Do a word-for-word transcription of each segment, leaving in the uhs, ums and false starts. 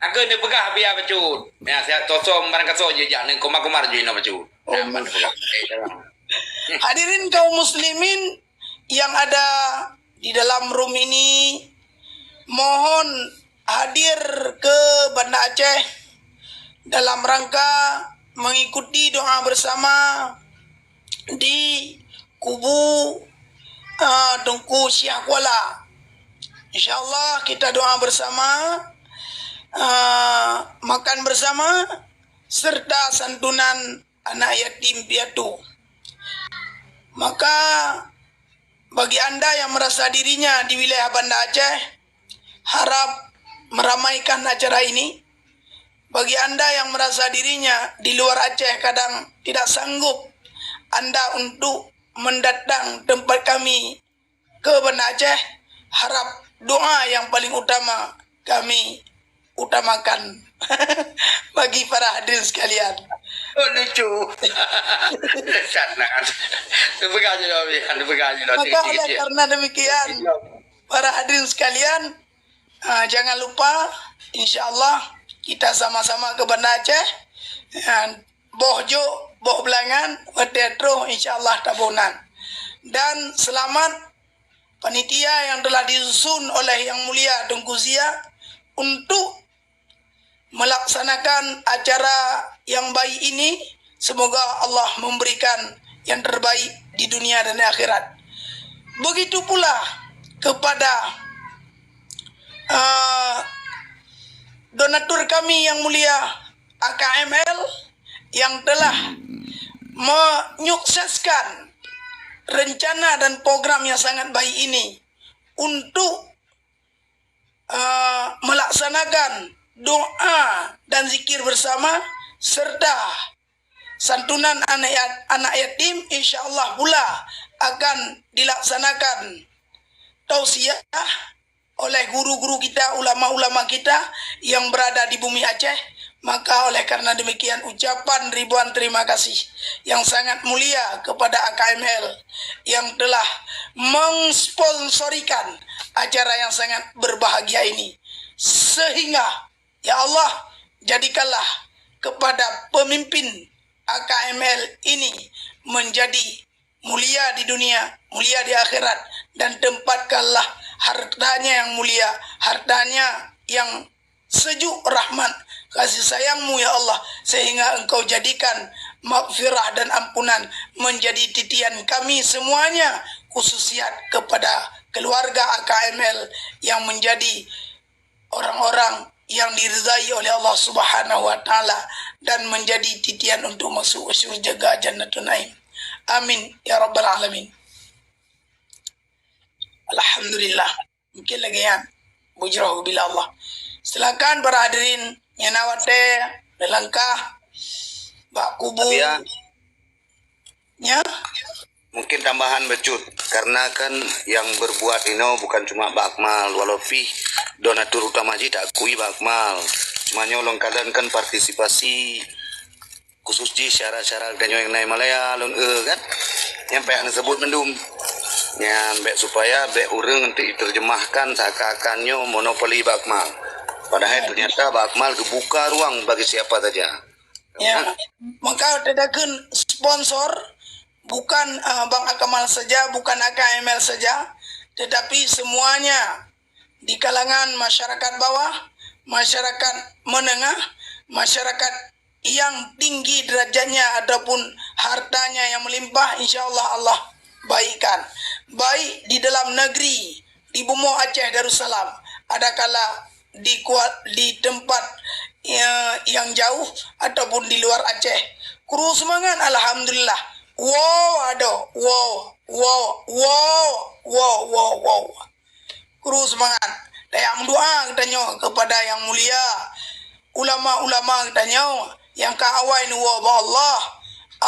Aku ni peugah biar bacut. Ya, siap tosong barang kaso je jak ni komar-komar je ina bacut. Oh. Ya, mana peugah. Eh, jangan. Hadirin kaum muslimin yang ada di dalam room ini, mohon hadir ke Banda Aceh dalam rangka mengikuti doa bersama di kubu, ah, Teungku Syiah Kuala. Insya Allah kita doa bersama, ah, makan bersama, serta santunan anak yatim piatu. Maka bagi anda yang merasa dirinya di wilayah Banda Aceh, harap meramaikan acara ini. Bagi anda yang merasa dirinya di luar Aceh kadang tidak sanggup anda untuk mendatang tempat kami ke Banda Aceh, harap doa yang paling utama kami utamakan bagi para hadirin sekalian. Oh, lucu. Sangat. Terpegang je lah, Abi. Terpegang je lah. Maka oleh karena demikian, para hadirin sekalian, ah, jangan lupa, insya Allah, kita sama-sama ke Banda Aceh. Ah, boh jok, boh belangan, watèe troh, insya Allah, taboh nan. Dan selamat panitia yang telah disusun oleh Yang Mulia Teungku Zia untuk melaksanakan acara yang baik ini. Semoga Allah memberikan yang terbaik di dunia dan di akhirat. Begitu pula kepada, eh, donatur kami yang mulia A K M L yang telah menyukseskan rencana dan program yang sangat baik ini untuk, eh, melaksanakan doa dan zikir bersama serta santunan anak ya-, anak yatim, insya Allah pula akan dilaksanakan tausiah oleh guru-guru kita, ulama-ulama kita yang berada di bumi Aceh. Maka oleh karena demikian, ucapan ribuan terima kasih yang sangat mulia kepada A K M L yang telah mensponsorikan acara yang sangat berbahagia ini. Sehingga, ya Allah, jadikanlah kepada pemimpin A K M L ini menjadi mulia di dunia, mulia di akhirat, dan tempatkanlah hartanya yang mulia, hartanya yang sejuk rahmat kasih sayang-Mu, ya Allah, sehingga Engkau jadikan maghfirah dan ampunan menjadi titian kami semuanya, khususiat kepada keluarga A K M L yang menjadi orang-orang yang diridai oleh Allah Subhanahu wa Ta'ala dan menjadi titian untuk masuk syurga Jannatun Naim. Amin ya rabbal alamin. Alhamdulillah. Mungkin lagèe nyan. Bujroh bila Allah. Silakan para hadirin nyang na watèe neulangkah bak kubu. Tapi ya, nya. Mungkin tambahan bacut, karena kan yang berbuat inoe bukan cuma Bak Akmal, walau pih donatur utama jih taakui Bak Akmal. Cuma nyoe lôn kalon kan partisipasi khusus jih syara-syara geutanyoe nyang na i Malaya, lôn, eh, kan? Nyang payah neusebut mandum. Nyan bèk supaya bèk ureueng nanti diterjemahkan seakan-akan nyoe monopoli Bak Akmal. Padahai ternyata Bak Akmal geubuka ruang bagi siapa saja. Ya. Maka teudakeun sponsor bukan, ah, Bang Akmal saja, bukan A K M L saja, tetapi semuanya di kalangan masyarakat bawah, masyarakat menengah, masyarakat yang tinggi derajatnya ataupun hartanya yang melimpah, insya Allah, Allah baikkan. Baik di dalam negeri, di Bumoe Aceh Darussalam, adakala di kua-, di tempat, ya, yang jauh ataupun di luar Aceh. Kru seumangat, alhamdulillah. Wow, adoh, wow, wow, wow, wow, wow, wow. Kru seumangat. Tajak meudoa geutanyoe keupada Yang Mulia, ulama-ulama geutanyoe nyang ka awai neuwoe bak Allah,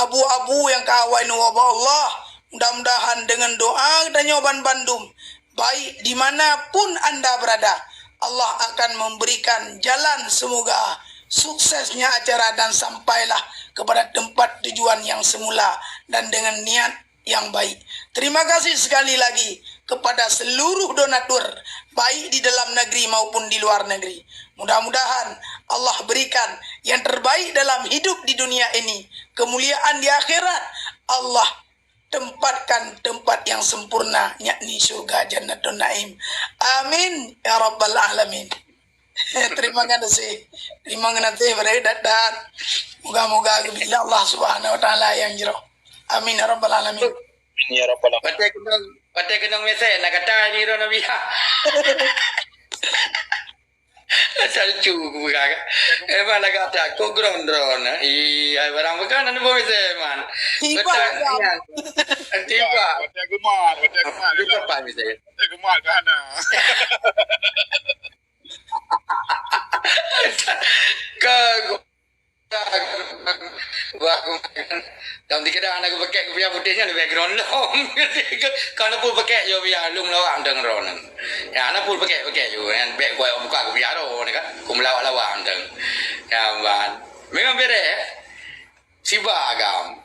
abu-abu nyang ka awai neuwoe bak Allah. Mudah-mudahan deungon doa geutanyoe banbandum, baik di mana pun anda berada, Allah akan memberikan jalan, semoga suksesnya acara dan sampailah kepada tempat tujuan yang semula dan dengan niat yang baik. Terima kasih sekali lagi kepada seluruh donatur, baik di dalam negeri maupun di luar negeri. Mudah-mudahan Allah berikan yang terbaik dalam hidup di dunia ini, kemuliaan di akhirat. Allah tempatkan tempat yang sempurna, yakni syurga Jannatun Naim. Amin ya rabbal alamin. Terima kasih. Terima kasih pada dan, dan moga-moga bila Allah Subhanahu wa taala yang jroh. Amin ya rabbal alamin. Ya rabbal alamin. Patai keunong, patai keunong mesej nak kata ni roh Nabi. Asal cu ku peugah. Eh, bah lagak takut grondron. Ih, hai barang pekan anu boh mesej man. Tiba, Betul. Tiba. Baca gemat, baca gemat. Itu apa mesej? Baca gemat ke hana? Ka Wah, aku makan. Dalam tiga dah anak aku pakai kupiah putih nyan lebih ground lom. Kalau pun pakai jo biar lung lawak anteng ron. Ya, anak pun pakai, pakai jo. Yang baik gua buka kupiah ro ni kan. Ku melawak-lawak anteng. Ya, ban. Memang bere. Siba agam.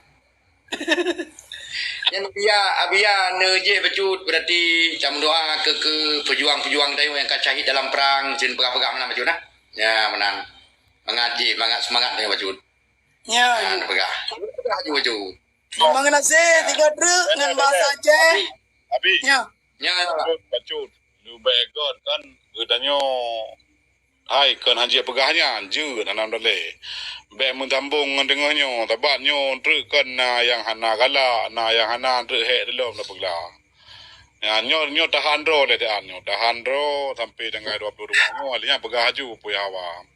Yang biar, biar ne je bacut, berarti cam doa ke, ke pejuang-pejuang tayo yang ka syahid dalam perang, cen pegang-pegang nama bacut nah. Ya, menang. Mangat jih, mangat semangat nyoe bacut. Nya. Ha, neupeugah. Neupeugah aju-aju. Terima kasih, tiga truk ngan bahasa Aceh. Abi. Nya. Nya. Bacut, bacut. Leubeh göt kan geutanyoe. Hai, kon hanjeuet peugah nyan, jeuet hana daleh. Bèk meusambông ngon teungoh nyoe, sabab nyoe treuk kon na nyang hana galak, na nyang hana treuk hék lom na peugah. Nyan, nyoe, nyoe tahan droe lé, tahan nyoe. Tahan droe sampai tanggai dua puluh dua nyoe, lheuh nyan peugah aju peue hawa.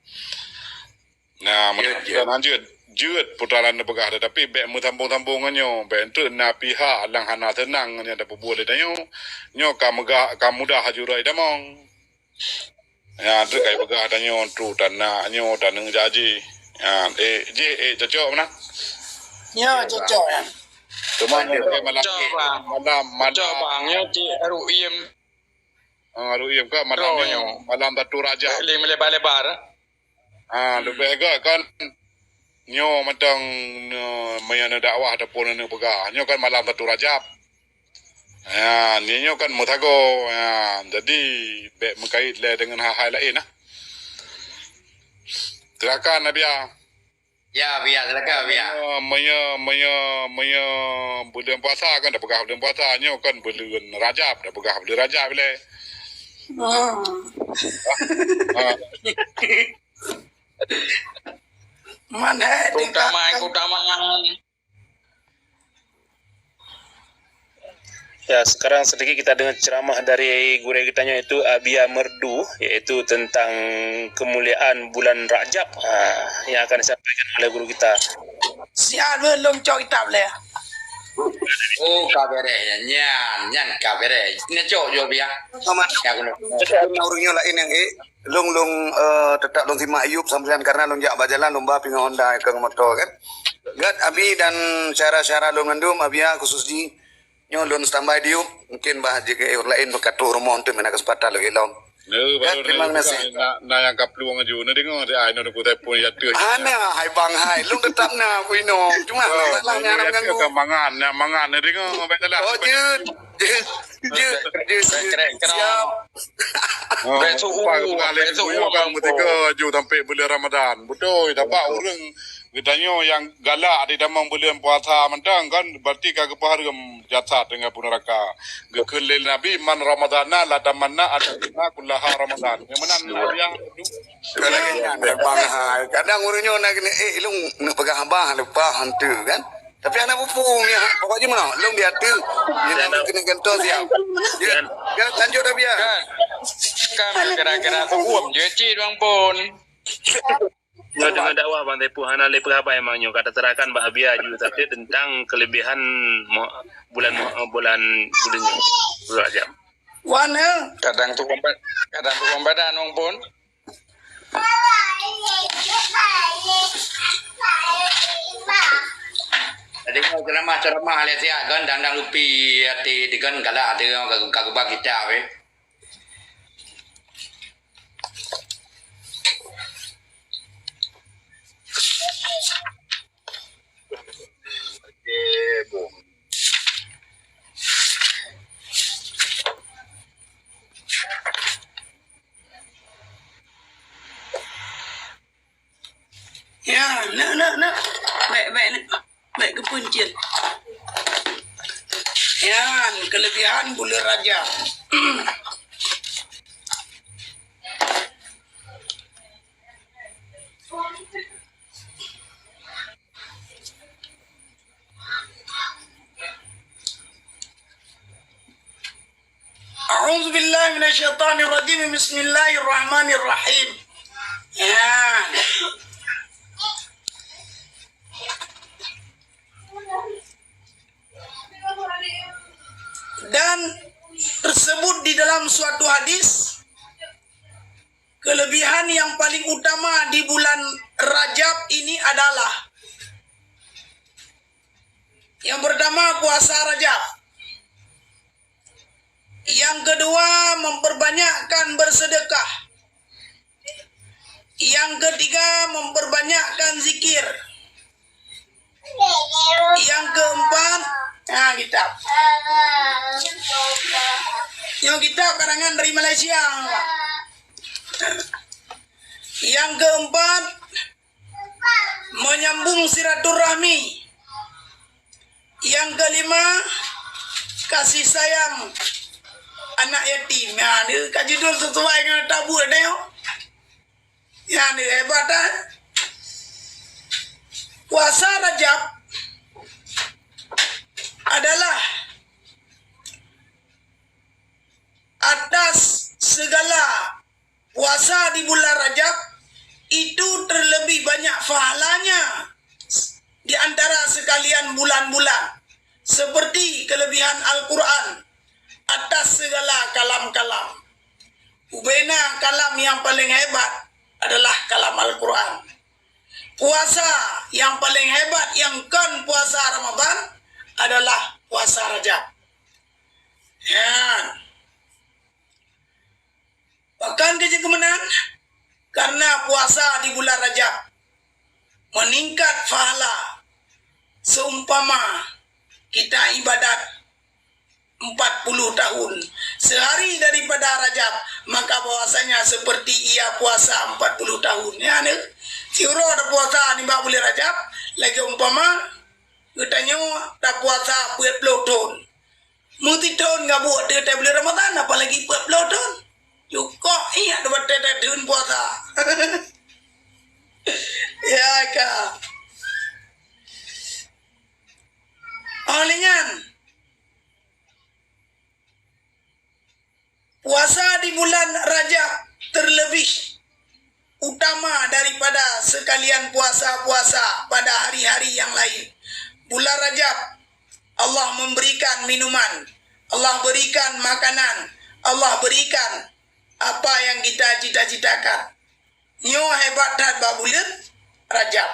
Nah, jeuet, jeuet. Meunan jeuet, jeuet putaran neupeugah, tetapi bèk meusambông-sambông ngon nyoe, bèk enteuk na pihak nyang hana seunang ngon nyang tapeubuet lé tanyoe. Nyoe ka meugah, ka mudah aju rot itamong. Ya, enteuk kai peugah tanyoe, tu tanak nyoe, taneuk jaji. Ya, eh, jih, eh, cocok meunan. Ya, cocok, ya. Cuma nyoe malam, cocok, Bang. Malam, malam. Cocok, Bang. Nyoe cit Ruim. Ah, Ruim ka malam nyoe, malam Datu Rajab. Lé lebar-lebar. Ha, leubeh gèt kan nyoe mantong, nyoe, meunyoe neudakwah ataupun neupeugah. Nyoe kan malam Datu Rajab. Ha, nyoe kan meusagoe. Ha, jadi bèk meukait lé deungon hal-hal laén nah. Silakan, Abia. Ya, Abia, silakan, Abia. Meunyoe, meunyoe, meunyoe, meunyoe buleuen puasa kan tapeugah buleuen puasa, nyoe kan buleuen Rajab, tapeugah buleuen Rajab lé. Hmm. Ha. Man hai tingkat keutamaan, keutamaan. Ya, sekarang sedikit kita dengar ceramah dari gurèe kita nyoe, yaitu Abia Merdu, yaitu tentang kemuliaan bulan Rajab, ha, yang akan disampaikan oleh guru kita. Siap, lôn cok kitab lé. Oh, ka bereh nyan, nyan ka bereh. Nyan cok jo biar. Sama. Ya, guna. Ureueng nyoe laén nyang, eh, Lôn, lôn, eh, teutap lôn simak Ayub sampoe nyan, karena lôn jak bak jalan, lôn ba pingan Honda keu moto kan. Gèt Abi dan syedara-syedara lôn mandum, Abia khusus jih. Nyoe lôn standby di Ayub, mungkin bah jeuet keu ureueng laén beuka troh rumoh, eunteuk meunan keuseumpatan lôn ilom. Gèt, terima kasih. Na, na nyang ka plueng aju, na deungoe, ai, na pun jatuh. Hana, hai bang, hai. Lôn teutap na, ku inoe. Cuma masalah nyan, nyan mangat, nyan mangat, na deungoe, bèk salah. Oh, jeuet. Jeuet, jeuet, jeuet, jeuet. Siap. Oh, bèk su'u, bèk su'u, bèk su'u, bèk su'u. Meutika ju sampai bulan Ramadan. Beutôi, tapak ureueng geutanyoe nyang galak di tamong bulan puasa mantong kan, berarti ka geupeuhareuem jasad deungon api neuraka. Geukheun lé Nabi, "Man Ramadana la tamanna adna kullaha Ramadan." Nyang meunan Nabi yang Kadang, kadang ureueng nyoe na keuneuk, eh, ilong neuk peugah haba leupah hantu kan. Tapi hana peue-peue nyan, pokok jih meunan, lôn di ateueh. Nyan keuneuk gantoe siap. Ya, ya, lanjut dah biar. Kan. Kan gara-gara hukum je cit bang pun. Nyoe deungon dakwah bang Saipul hana lé peugah haba memang nyoe ka taserahkan bak Abia ju tapi tentang kelebihan mo-, bulan mo-, bulan, bulan nyoe. Bulan Rajab. Wan, eh? Kadang tu kompa-, kadang tu kompadan bang pun. Jadi, mau ceramah-ceramah lé siat kan, dang-dang lupi até di kan, galak até ka, ka geuba kitab, eh. Oke, boh. Neuk, neuk, neuk. Baik, baik, neuk. Baik, keupeue cit. Nyan, kelebihan buleuen Rajab. A'udzubillahi minasyaitonirrajim. Bismillahirrahmanirrahim. Ya. Dan tersebut di dalam suatu hadis, kelebihan yang paling utama di bulan Rajab ini adalah, yang pertama, puasa Rajab. Yang kedua, memperbanyakkan bersedekah. Yang ketiga, memperbanyakkan zikir. Yang keempat, ha, kitab. Nyoe kitab karangan dari Malaysia. Yang keempat, menyambung silaturahmi. Yang kelima, kasih sayang anak yatim. Ya, ni ka judul sesuai dengan tabut dia. Ya, ni hebat, ah. Puasa Rajab adalah atas segala puasa di bulan Rajab itu terlebih banyak pahalanya di antara sekalian bulan-bulan, seperti kelebihan Al-Quran atas segala kalam-kalam. Ubena kalam yang paling hebat adalah kalam Al-Quran. Puasa yang paling hebat yang kon puasa Ramadan adalah puasa Rajab. Ya. Pakon keuh jeuet keu meunan? Karena puasa di bulan Rajab meningkat pahala seumpama kita ibadat empat puluh tahun. Sehari daripada Rajab, maka bahwasanya seperti ia puasa empat puluh tahun. Ya, ni. Siuroe tapuasa nibak buleuen Rajab, lagèe umpama geutanyoe tapuasa peuet ploh thon. Meusithon gabuek teutai buleuen Ramadan, apalagi peuet ploh thon. Cukôp, iya, dua batèe thon puasa. Ya, ka. Óh lheueh nyan, puasa di bulan Rajab terlebih utama daripada sekalian puasa-puasa pada hari-hari yang lain. Bulan Rajab, Allah memberikan minuman, Allah berikan makanan, Allah berikan apa yang kita cita-citakan. Nyoe hebat that bak buleuen Rajab.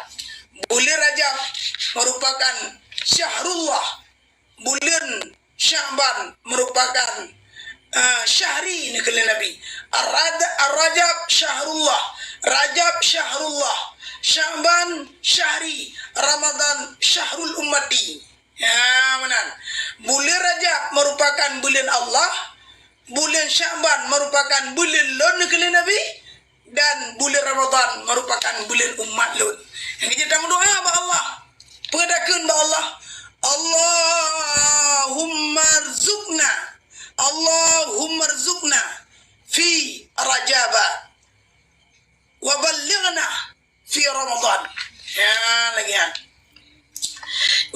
Buleuen Rajab merupakan syahrullah. Buleuen Sya'ban merupakan, eh, syahri, neukheun lé Nabi. Ar-Rad-, Ar-Rajab syahrullah. Rajab syahrullah. Sya'ban syahri. Ramadan syahrul ummati. Ya, meunan. Buleuen Rajab merupakan buleuen Allah. Buleuen Sya'ban merupakan buleuen lôn, neukheun lé Nabi. Dan buleuen Ramadan merupakan buleuen umat lôn. Nyang jeuet tameudoa bak Allah. Peue takheun bak Allah? Allahumma rzuqna. Allahumma rzuqna fi Rajaba wa ballighna fi Ramadan. Ya, lagèe nyan.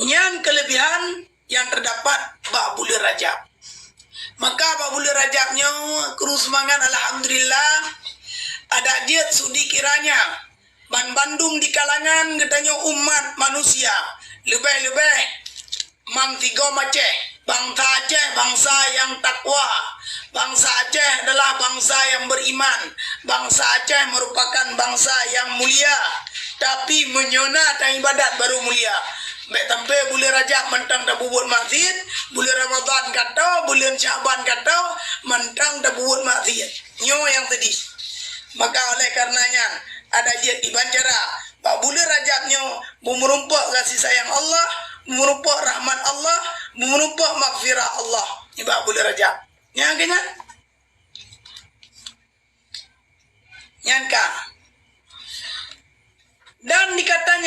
Nyan kelebihan yang terdapat bak buleuen Rajab. Maka bak buleuen Rajab nyoe kru seumangat, alhamdulillah, adak jeuet sudi kiranya banbandum di kalangan geutanyoe umat manusia, leubeh-leubeh man sigom Aceh, bangsa Aceh, bangsa yang takwa, bangsa Aceh adalah bangsa yang beriman, bangsa Aceh merupakan bangsa yang mulia. Tapi meunyoe na taibadat baru mulia. Bèk sampai buleuen Rajab mantong tapeubuet maksiet, buleuen Ramadan ka tô, buleuen Sya'ban ka tô, mantong tapeubuet maksiet. Nyoe nyang seudih. Maka oleh karena nyan, adak jeuet kiban cara bak buleuen Rajab nyoe beumeurumpok kasih sayang Allah, beumeurumpok rahmat Allah, beumeurumpok maghfirah Allah nibak buleuen Rajab. Nyan keuh nyan. Nyan ka. Dan dikatanya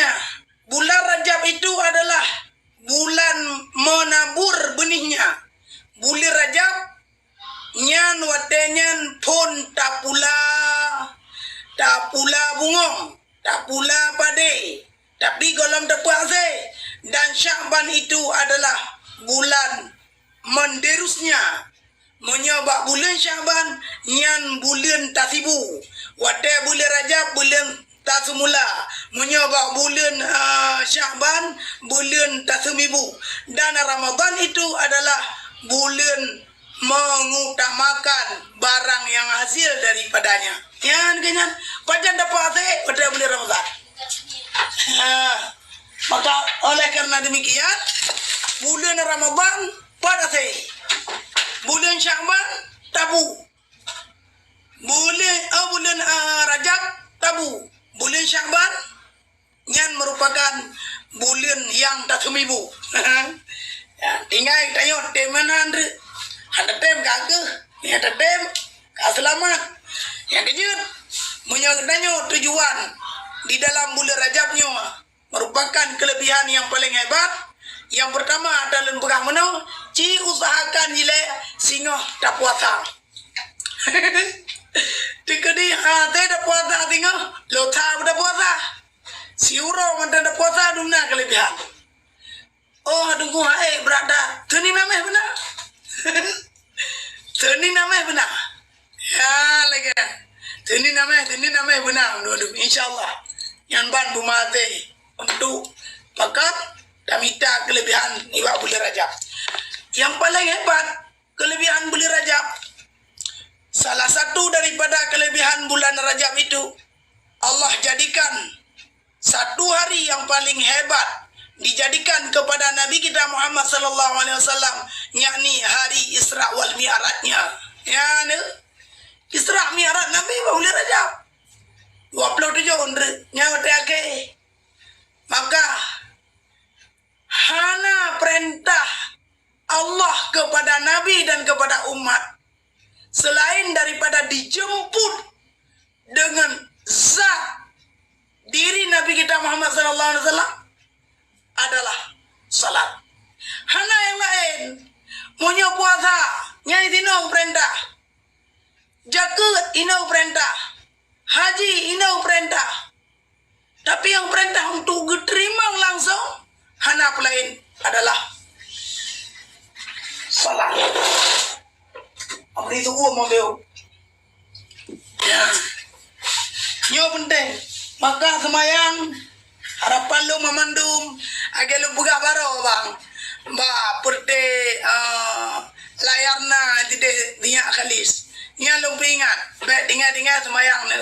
tapula bungöng, tapula padé, tapi gohlom tapeuasé. Dan Syakban itu adalah bulan menderusnya. Meunyoe bak buleuen Syakban, nyan buleuen tasibu. Watée buleuen Rajab, buleuen taseumula. Meunyoe bak buleuen, eh, Syakban, buleuen taseumibu. Dan Ramadan itu adalah buleuen mengutamakan barang yang hasil daripadanya. Nyan keuh nyan, pajan tapeuasé watée buleuen Ramadan. Ha, maka oleh karena demikian, buleuen Ramadan pat asé. Buleuen Syakban tabu. Buleuen, oh, buleuen, ah, Rajab tabu. Buleuen Syakban nyan merupakan buleuen nyang taseumibu. Ya, tinggai tanyoe tem meunan, Andrew. Hana tem ka keuh, nyang tem ka seulamat. Nyang keujeuet, meunyoe tanyoe tujuan di dalam buleuen Rajab nyoe, merupakan kelebihan yang paling hebat. Yang pertama, ata lôn peugah meunoe, ci usahakan ilée singoh tapuasa. Teukeudi hase tapuasa singoh, lota tapuasa. Siuroe mantong tapuasa dum na kelebihan. Oh, dungku hai berada. Teunin ameh beuna. Teunin ameh beuna. Ya, lagée. Teunin ameh, teunin ameh beuna. Waduh, insya Allah. Nyan ban beumaté untuk pakat dan mita kelebihan nibak buleuen Rajab. Yang paling hebat, kelebihan buleuen Rajab. Salah satu daripada kelebihan bulan Rajab itu, Allah jadikan satu hari yang paling hebat dijadikan kepada Nabi kita Muhammad sallallahu alaihi wasallam, yakni hari Isra wal Mi'rajnya. Ya, ne? Isra Mi'raj Nabi bak buleuen Rajab. Dua puluh tujuh undri, nyawa terakhir. Maka, hana perintah Allah kepada Nabi dan kepada umat selain daripada dijemput dengan zat diri Nabi kita Muhammad sallallahu alaihi wasallam adalah salat. Hana yang lain. Meunyoe puasa, nyai tinoe perintah. Jakeuet inoe perintah. Haji inoe perintah. Tapi yang perintah untuk geuteurimong langsung hana peulaén adalah salat. Abri tubuh membeu. Ya. Nyoe penting. Maka semayang harapan lôn meumandum agak lôn peugah baroe bang. Ba perte uh, layar na tidak dinyak kalis. Nya lôn peuingat. Baik tinggal-tinggal semayang ni.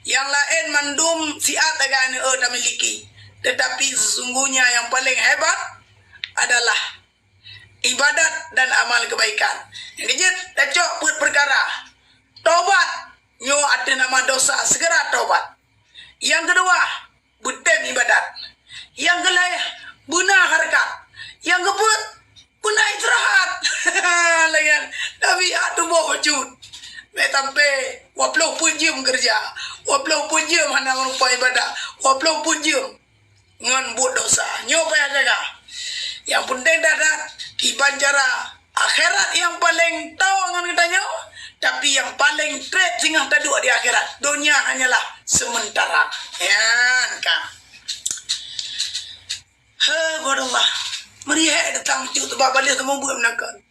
Yang lain mandum siat taga aneuk tamiliki, tetapi sesungguhnya yang paling hebat adalah ibadat dan amal kebaikan. Yang kejut, tacok peuet perkara. Tobat, nyoe ateueh nama dosa, segera tobat. Yang kedua, beutem ibadat. Nyang keulhèe, beuna hareukat. Nyang keupeuet, beuna istirahat. Layan, tabiat tuboh bacut. Meusampé dua ploh peuet jeuem keureuja, dua ploh peuet jeuem hana meurupa ibadat, dua ploh peuet jeuem ngon buet dosa. Nyoe payah jaga. Nyang peunteng that-that, kiban cara akhirat nyang paleng toe ngon geutanyoe, tapi nyang paleng treb singoh taduek di akhirat. Donya hanyalah sementara. Nyan ka. He, buet Allah. Meurihek datang cut bak baleh teumeubuet meunakon.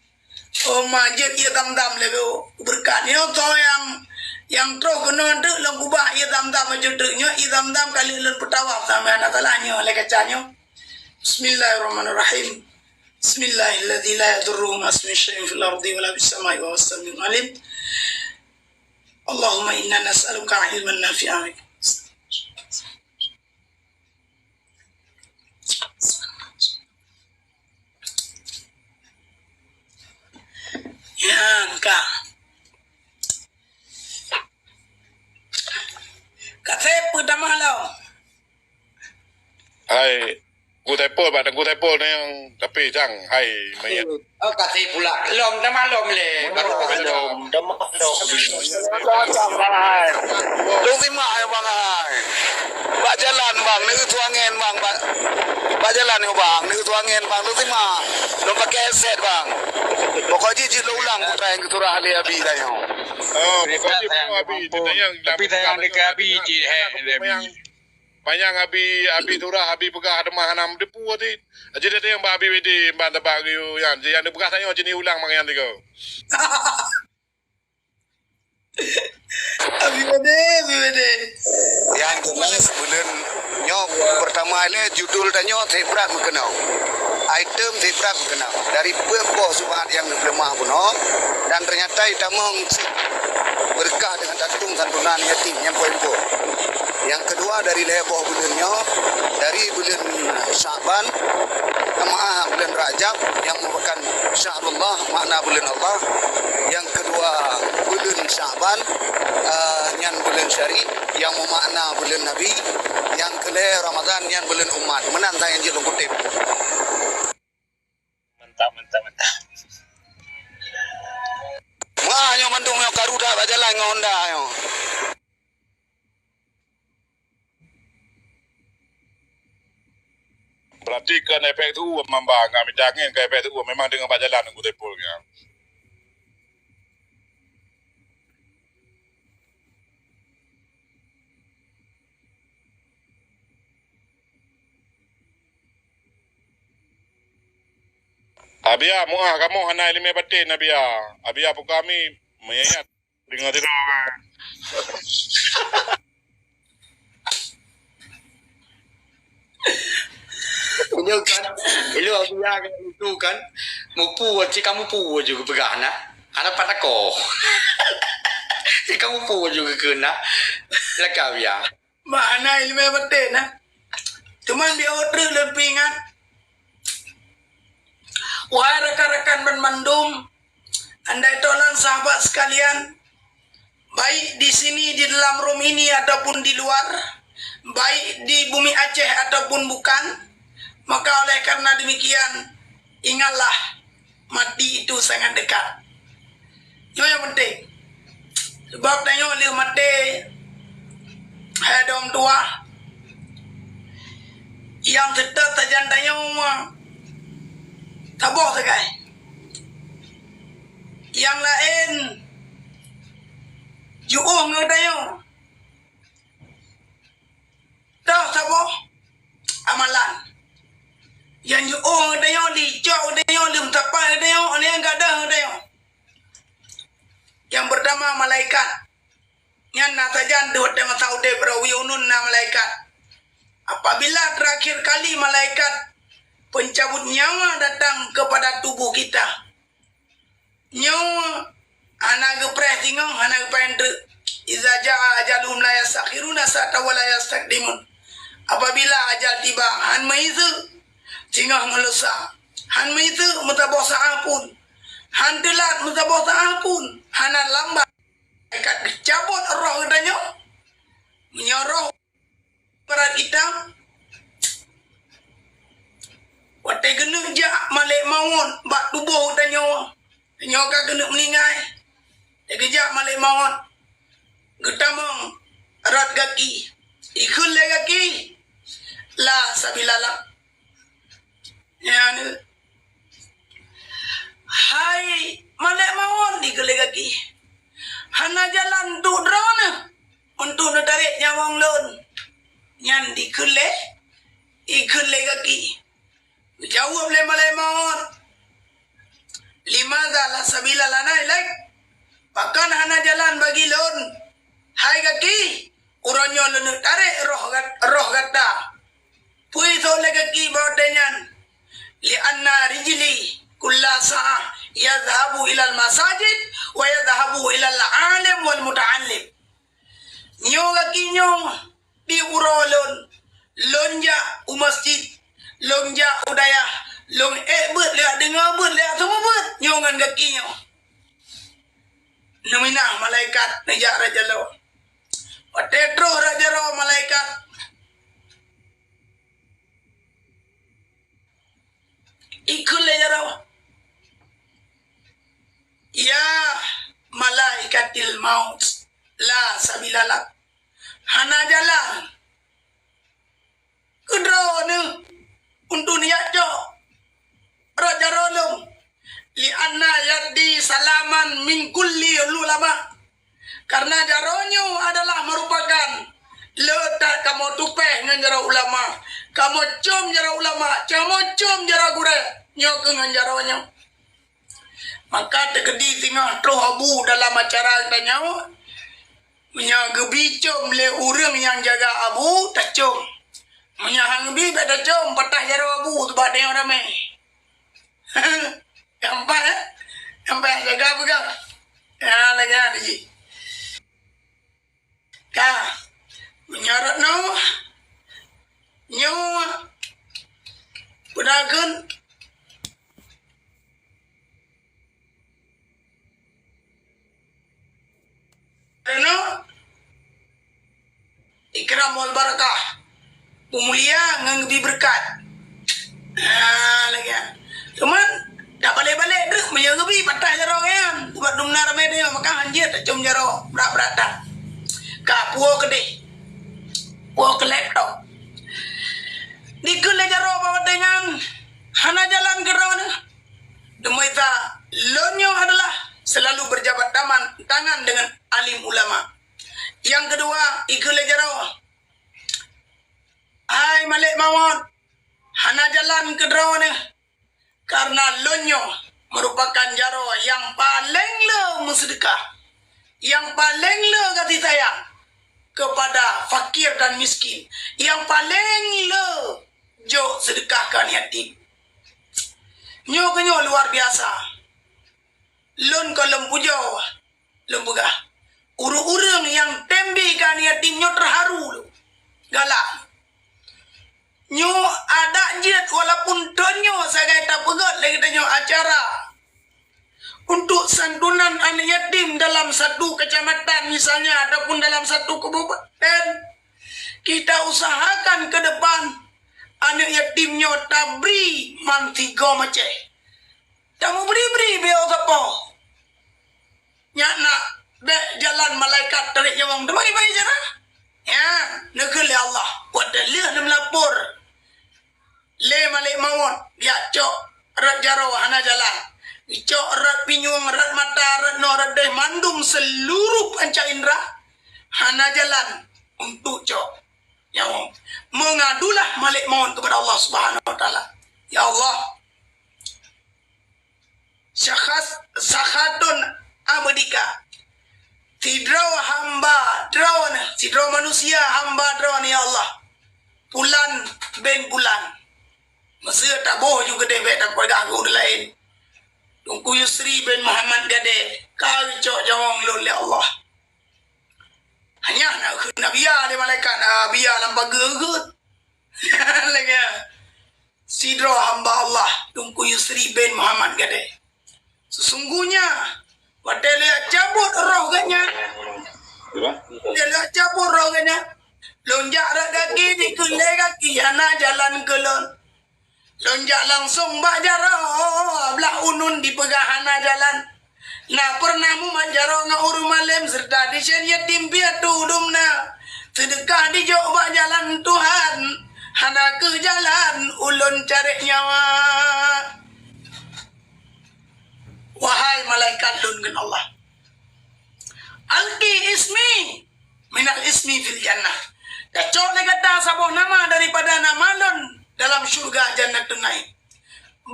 Oh, ma jeuet ié Zam-Zam lé beureukat. Nyoe soe nyang, nyang troh keunoe teuk lôn kubah ié Zam-Zam bacut teuk. Nyoe ié Zam-Zam ka lheueh lôn peutawaf sampoe hana salah nyoe lé kaca nyoe. Bismillahirrahmanirrahim. Bismillahilladzi la yadurruhu ma'asmihi syai'un fil ardi wala fis sama'i wa huwas samiul alim. Allahumma inna nas'aluka ilman nafi'an. Nyan ka. Ka sép peutamah lom. Hai, Teungku Saipul, bak Teungku Saipul nyang tapi sang, hai, meuiet. Oh, ka sép pula. Lom tamah lom lé. Baru ka sép. Lom tamah lom. Lom simak ya, Bang, hai. Jalan, bang, neuk tuangen, bang, bak, bak jalan nyoe, bang, neuk tuangen, bang, tu sima. Lôn pakai headset, bang. Pokok jih jeuet lôn ulang putra nyang geusurah lé Abi tanyoe. Oh, pokok jih sayang Abi, tapi sayang dekat Abi, cik, eh, Abi. Panyang Abi, Abi surah, Abi peugah teuma hana meuteupue teuh. Aja ada yang bak Abi wede, ban tabak geuyue nyan. Jadi, nyang neupeugah tanyoe, jadi ulang mak nyan tiga. Abi wede, Abi wede. Yang jelas buleuen nyoe pertama le judul tanyoe Sibrat Meukeunong. Item Sibrat Meukeunong. Dari peuet boh subat nyang geupeuleumah bunoe dan ternyata itamong berkah dengan tatung santunan yatim nyang poin boh. Yang kedua dari lhèe boh buleuen nyoe, dari buleuen Syaban, maaf, buleuen Rajab yang merupakan syahrullah, makna buleuen Allah. Yang kedua buleuen Syaban, eh, nyan buleuen syari yang memakna buleuen Nabi. Yang keulhèe Ramadan nyan buleuen umat. Meunan nyang jeuet lôn kutip. Mantap, mantap, mantap. Wah, nyoe mandum nyoe karu dah bak jalan ngon Honda nyoe. Perhatikan efek tu, mamba nggak minta angin ke efek tu, memang dengan bak jalan nunggu tepul nya. Abia, muah kamoe hana ileumèe baten, Abia. Abia pue kami meunyeuyat. Deungoe sidroe. Nyoe kan, ilok Abia kan itu kan, mupu, cit kamoe mupu ju geupeugah na. Hana pat takot. Cit kamoe mupu ju geukheun na. Laka Abia. Mak, hana ileumèe baten na. Cuman di awak treuk lôn peuingat. Wahai rakan-rakan banmandum, andai toh lan sahabat sekalian, baik di sini di dalam room ini ataupun di luar, baik di bumi Aceh ataupun bukan, maka oleh karena demikian, ingatlah, mati itu sangat dekat. Nyoe nyang penting. Sebab tanyoe lheueh maté, hai dom tuha, nyang seutôt sajan tanyoe saboh sagai. Nyang laén jiôh ngon tanyoe. Toh saboh amalan. Nyang jiôh geutanyoe, jicok geutanyoe, leuem sapai geutanyoe, nyang gadôh geutanyoe. Nyang peurtama malaikat. Nyan na sajan di watèe masa udép, rawi unun na malaikat. Apabila terakhir kali malaikat pencabut nyawa datang kepada tubuh kita, nyoe hana geupreh singoh, hana geupreh treuk. Iza jaa ajaluhum la yastakhiruna sa'atan wa la yastaqdimun. Apabila ajal tiba, han meuiseuk singoh ngon lusa, han meuiseuk meusaboh saát pun, han teulat meusaboh saát pun, hana lambat. Malaikat geucabot roh geutanyoe, meunyoe roh barat itam. Watèe geuneuk jak malèk mawöt bak tuboh geutanyoe, tanyoe ka geuneuk meuninggai. Watèe geujak malèk mawöt, geutamong rot gaki, ikheun lé gaki, la sabila lak. Nyan, hai malèk mawöt, dikheun lé gaki, hana jalan untuk droeneuh untuk neutarek nyawöng lôn. Nyan dikheun lé, ikheun lé gaki. Geujaweueb lé malèk mawöt, "Limadza la sabila lana ilaik?" Pakon hana jalan bagi lôn, hai gaki, uroe nyoe lôn neutarek roh gat-, roh gata? Peue isôk lé gaki bak watèe nyan? "Li'anna rijli kulla sa'ah yadhhabu ilal masajid wa yadhhabu ilal alim wal muta'allim." Nyoe gaki nyoe di uroe lôn, lôn jak u masjid, lôn jak u dayah, lôn ék beuet, lôn deungoe beuet, lôn seumeubeuet nyoe ngon gaki nyoe. Neuminah malaikat neujak rot jaroe. Watèe troh rot jaroe malaikat, ikheun lé jaroe, "Ya malaikatil maut, la sabila lak." Hana jalan. ulama. Karena jaroe nyoe adalah merupakan le that kamoe tupeh ngon jaroe ulama. Kamoe com jaroe ulama, kamoe com jaroe gurée. Nyoe keuh ngon jaroe nyoe. Maka teukeudi singoh troh Abu dalam acara geutanyoe, meunyoe geubi com lé ureuëng nyang jaga Abu, tacom. Meunyoe han geubi, bék tacom, patah jaroe Abu, teubak tanyoe ramé. Gampang, eh? Gampang, jaga peugah. Ya, lagée nyan jih. Ka, meunyoe rot nyoe, nyoe, peue na kheun? Rot nyoe, ikram wal barakah. Peumulia ngon geubi beureukat. Ha, lagée nyan. Cuman, tabalek-balek treuk meunyoe geubi patah jaroe nyan. Sabab dumna ramé tanyoe, maka han jeuet tacom jaroe brat-brat that. Ka puwoe keudeh. Puwoe keu laptop. Dikeue lé jaroe bak watée nyan, hana jalan keu droeneuh. Deumeuisa, lôn nyoe adalah selalu berjabat taman, tangan dengan alim ulama. Nyang keudua, ikeue lé jaroe, hai malek mawöt, hana jalan keu droeneuh, karena lôn nyoe merupakan jaroe nyang paleng le meuseudeukah, nyang paleng le kasih sayang kepada fakir dan miskin, nyang paleng le jok seudeukah keu aneuk yatim. Nyoe keuh nyoe luar biasa. Lôn kon lôn pujoe, lôn peugah, ureuëng-ureuëng nyang tem bi keu aneuk yatim nyoe teuharu lôn. Galak. Nyoe adat jeuet, walaupun thon nyoe sagai tapeugét lé geutanyoe acara untuk santunan aneuk yatim dalam satu kecamatan misalnya ataupun dalam satu kabupaten, kita usahakan ke depan aneuk yatim nyoe tabri mantigo maceh. Tameubri-bri beu sapo. Nyak na bék jalan malaikat tarék nyawöng. Teuma ibai cara? Ya, neukheun lé Allah. Watée lheueh neumeulapor lé malek mawöt, geujak cok rot jaroe hana jalan. Geujak cok rot pinyueng, rot mata, rot noe, rot deh, mandum seluruh panca indra hana jalan untuk cok nyawöng. Mengadulah malek mawöt kepada Allah Subhanahu Wa Taala. Ya Allah, Syakhas-, sakhatun abdika. Sidroe hamba Droeneuh, sidroe manusia hamba Droeneuh, ya Allah. Pulan bin Pulan. Meuseu taboh ju keudeh bék tapeugah keu ureuëng laén. Teungku Yusri bin Muhammad Gadé, ka geucok nyawöng lôn lé Allah. Hanya na kheun na bia lé malaikat, na bia lam pageue geuh. Lagée sidroe hamba Allah, Teungku Yusri bin Muhammad Gadé. Sesungguhnya, watée lheueh cabot roh geuhnyan, watée lheueh cabot roh geuhnyan, lôn jak rot gaki dikeue lé gaki hana jalan keu lôn. Lôn jak langsong bak jaroe, blah unun dipeugah hana jalan. Na peureunah mumat jaroe ngon ureuëng malém seureuta disien yatim piatu dumna. Seudeukah dijok bak jalan Tuhan, hana keuh jalan ulôn carek nyawa. Wahai malaikat lôn ngon Allah, alqi ismi minal ismi fil jannah. Tacok lé gata saboh nama daripada nama lôn dalam syurga Jannatun Naim.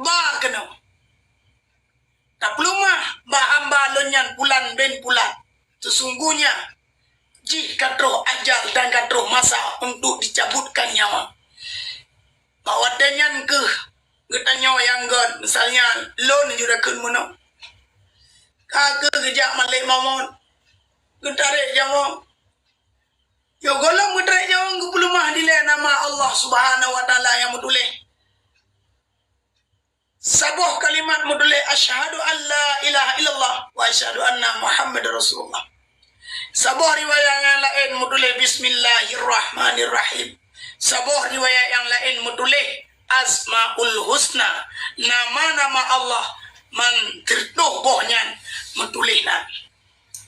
Ba keunoe. Tapeuleumah bak hamba lôn nyan Pulan bin Pulan. Sesungguhnya jih ka troh ajal dan ka troh masa untuk dicabutkan nyawa. Bak watée nyan keuh geutanyoe nyang göt, misalnya lôn ju takheun meunoe. Ka keuh geujak malek mawöt, geutarek nyawöng. Yoh gohlom geutarek nyawöng geupeuleumah dilée nama Allah Subhanahu Wa Taala nyang meutuléh. Saboh kalimat meutuléh, "Asyhadu an la ilaha illallah wa asyhadu anna Muhammadar Rasulullah." Saboh riwayat nyang laén meutuléh, "Bismillahirrahmanirrahim." Saboh riwayat nyang laén meutuléh, "Asmaul Husna." Nama-nama Allah man siratoh boh nyan meutuléh na.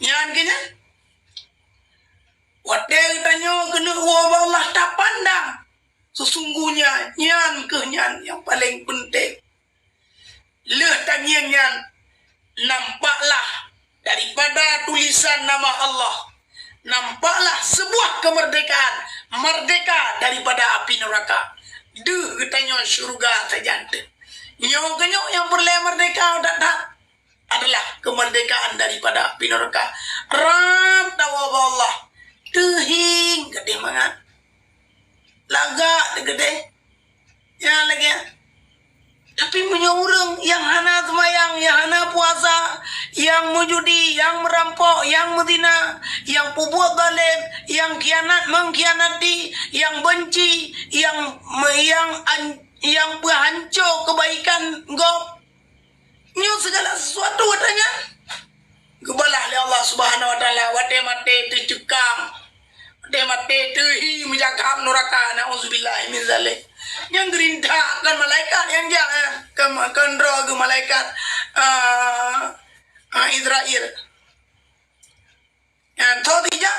Nyan keuh nyan. Watée geutanyoe keuneuk woe bak Allah tapandang, sesungguhnya nyan keuh nyan nyang paleng peunteng. Lheueh tangieng nyan, nampaklah daripada tulisan nama Allah, nampaklah sebuah kemerdekaan, merdeka daripada api neraka. Deuh geutanyoe syurga sajan teuk. Nyoe keunyoe nyang peureulée merdeka that-that adalah kemerdekaan daripada api neraka. Ram tawoe bak Allah. Teuhieng geutanyoe mangat. Lagak teuh geutanyoe. Ya, lagée nyan. Tapi meunyoe ureuëng nyang hana seumayang, nyang hana puasa, nyang meujudi, nyang meurampok, nyang meuzina, nyang peubuet zalim, nyang khianat mengkhianati, nyang benci, nyang me-, nyang an-, nyang peuhanco keubaikan gob, nyoe sigala sisuatu watée nyan geubalah lé Allah Subhanahu wa Taala, watée maté teuceukang, watée maté teuhi meujakham nuraka, naudzubillahi min zalik. Nyang geurintak kon malaikat nyang jak, eh, kon, kon droe geuh malaikat, ah, ah, Israel. Nyan tho tijak,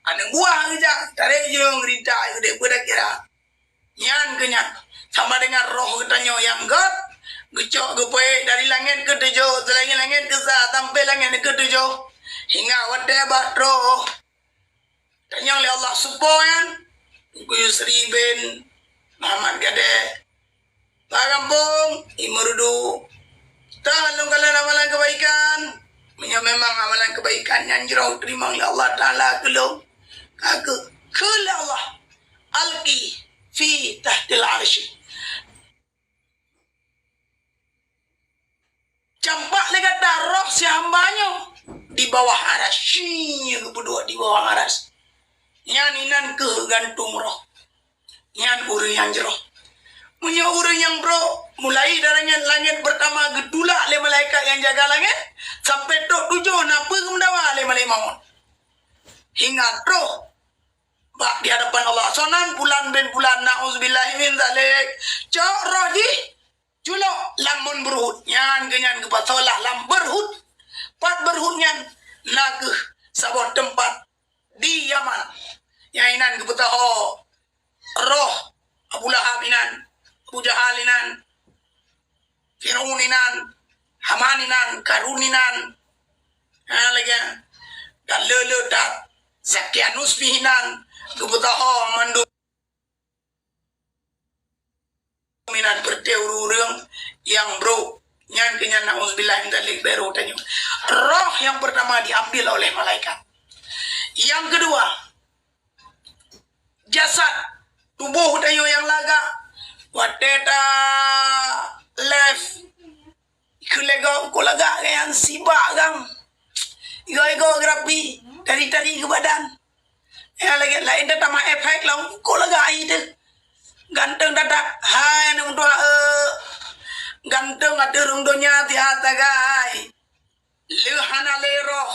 aneuk buah geujak, tarek jeueng geurintak, geudek beudak kira. Nyan keuh nyan, sama dengan roh geutanyoe nyang gét, geucok geupeuék dari langét keutujôh, dari langét keusa sampoe langét keutujôh, hingga watée bak troh tanyong lé Allah seupôt nyan, Teungku Yusri bin Muhammad Gadée, bak gampông Imeurudu. Tah lôn kalon amalan keubaikan. Meunyoe memang amalan keubaikan nyan jroh teurimong lé Allah Taala keu lôn, ka keu-, kheun lé Allah, "Alqi fi tahtil arsy." Campak lé gata roh si hamba nyoe di bawah aras. Nyoe geupeuduek di bawah aras. Nyan inan keuh gantung roh. Nyan ureuëng nyang jroh. Meunyoe ureuëng nyang brok, mulai dari langét, langét peurtama geutulak lé malaikat nyang jaga langét, sampoe trok tujôh na peue geumeudawa lé malaikat maut. Hingga troh bak di hadapan Allah. Soe nan? Pulan bin pulan, naudzubillahi min zalik. Cok roh jih, culok lam mun beureuhut. Nyan keuh nyan geupasoe lah lam beureuhut. Pat beureuhut nyan na keuh saboh teumpat di Yaman. Nyang inan geupeusaho roh Abu Lahab inan, Abu Jahal inan, Firaun inan, Haman inan, Karun inan. Ha, lagée nyan. Dan le-le that Zakianus pih inan geupeusaho mandum inan, peureuté ureuëng nyang brok. Nyan keuh nyan, naudzubillah min dzalik, baro tanyoe. Roh yang pertama diambil oleh malaikat. Yang kedua, jasad, tuboh tanyoe nyang lagak. Watée ta live, ikheun lé gob, "Kok lagak nyan, sibak gam." Igoe-igoe geurapi, tari-tari keu badan. Ya, lagée laén that tamah efek lom, "Kok lagak hai teuh. Ganteng that-that." Hai aneuk meutuah, eh. Ganteng ateueh rhueng donya siat sagai. Le hana lé roh.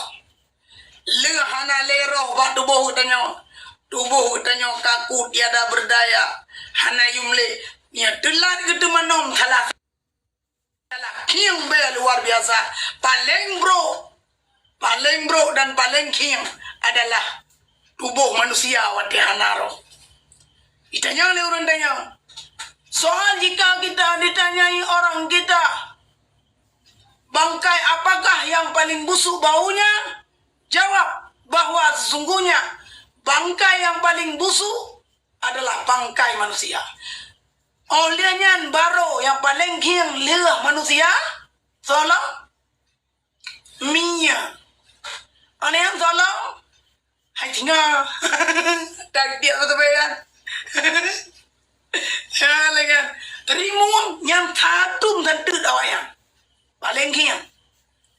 Le hana lé roh bak tuboh geutanyoe. Tuboh geutanyoe kaku tiada berdaya. Hana yum lé. Nyan teulat geuteumanoe salah. Salah khieng bée luar biasa. Paléng brok. Paléng brok dan paléng khieng adalah tuboh manusia watée hana roh. Ditanyong lé ureuëng tanyong. Soal jika kita ditanyai orang kita, bangkai apakah yang paling busuk baunya? Jawab bahwa sesungguhnya bangkai yang paling busuk adalah bangkai manusia. Óh lheueh nyan baro nyang paléng khieng lheueh manusia, soe lom? Mie. Óh lheueh nyan soe lom? Hai singa. Tak tiek beutôi kan? Ya, lagée nyan. Rimueng nyang tatum teunteuet awaknyan. Paléng khieng.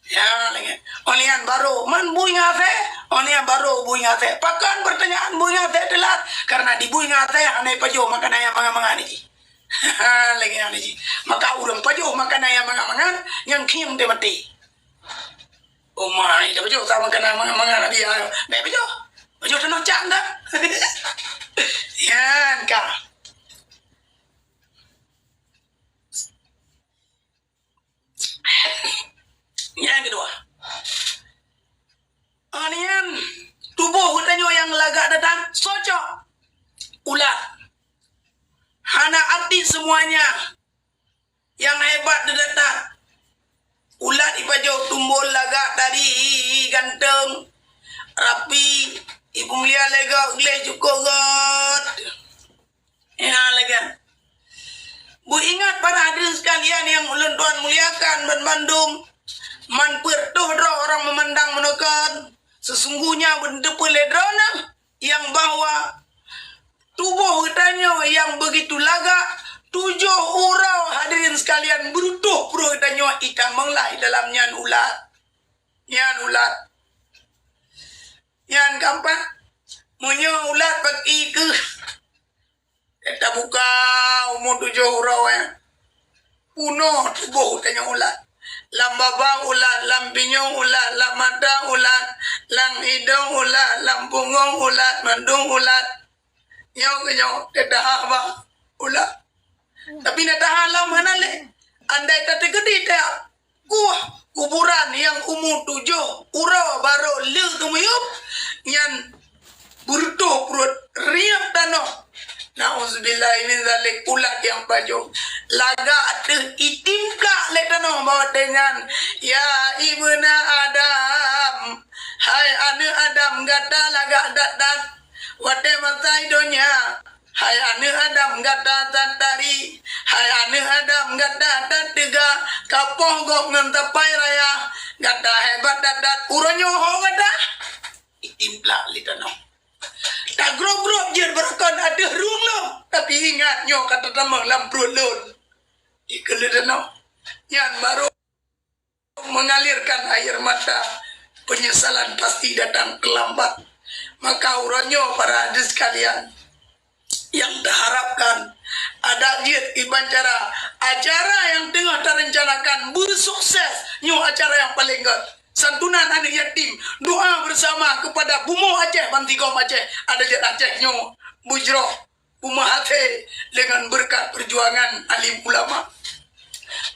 Ya, lagée nyan. Óh lheueh nyan baro, man bui ngasée, óh lheueh nyan baro bui ngasée. Pakon peurtanyaan bui ngasée teulat? Karena di bui ngasée hana pajoh makanan nyang mangat-mangat nyan jih. Lagée nyan jih. Maka ureuëng pajoh makanan nyang mangat-mangat, nyang khieng teuh maté. Oh mai, dah pajoh sama kena mangat-mangat Nabi, ayo. Baik pajoh. Pajoh tanah cak dah. Yan ka. Yang kedua. Anian tuboh geutanyoe nyang lagak datang, soe cok. Ulat. Hana arti semuanya. Nyang hebat di datang. Ulat ipajoh tumbol lagak dari ganteng, rapi, ipeumulia lé gob gleh cukôp göt. Ya, lagak. Beuingat para hadirin sekalian nyang ulôn tuan muliakan banmandum, man peuet toh droe orang memandang meunoe kon, sesungguhnya beuteupeue lé droeneuh nyang bahwa tuboh geutanyoe nyang begitu lagak, tujoh uroe hadirin sekalian, beureutoh pruet geutanyoe itamong lai dalam nyan ulat. Nyan ulat. Nyan gampang. Meunyoe ulat bak ié keuh, tabuka umu tujoh uroe, eh. Punoh tuboh geutanyoe ulat. Lam babah ulat, lam pinyueng ulat, lam mata ulat, lam idong ulat, lam punggong ulat, mandum ulat. Nyoe keuh nyoe, teudaha bah ulat. Tapi na taha lom hana lé. Andai tateukeudi takueh kuburan nyang umu tujoh uroe barô le teumiyueb, nyan beureutoh pruet rieb tanoh. Nauzubillahi min zalik, ulat nyang pajoh. Lagak teuh itimplak lé tanoh bak watée nyan. Ya ibna Adam, hai aneuëk Adam, gata lagak that-that. Watée masa i donya, hai aneuëk Adam, gata that tari. Hai aneuëk Adam, gata that teuga. Kapoh gob ngon tapai raya. Gata hebat that-that. Uroe nyoe ho gata? Itimplak lé tanoh. Tagrob-grob jeuet beureukan ateueh rueng lom, tapi ingat nyoe ka tatamong lam pruet lôn. Ikeu lé tanoh. Nyan barô mengalirkan air mata, penyesalan pasti datang terlambat. Maka uroe nyoe para hadirin sekalian, nyang taharapkan adak jeuet iban cara acara nyang teungoh tarencanakan beusukses. Nyoe acara nyang paleng göt. Santunan aneuëk yatim, doa bersama kepada bumoe Aceh, bansigom Aceh, adak jeuet Aceh nyoe beujroh u Mahathé dengan berkat perjuangan alim ulama.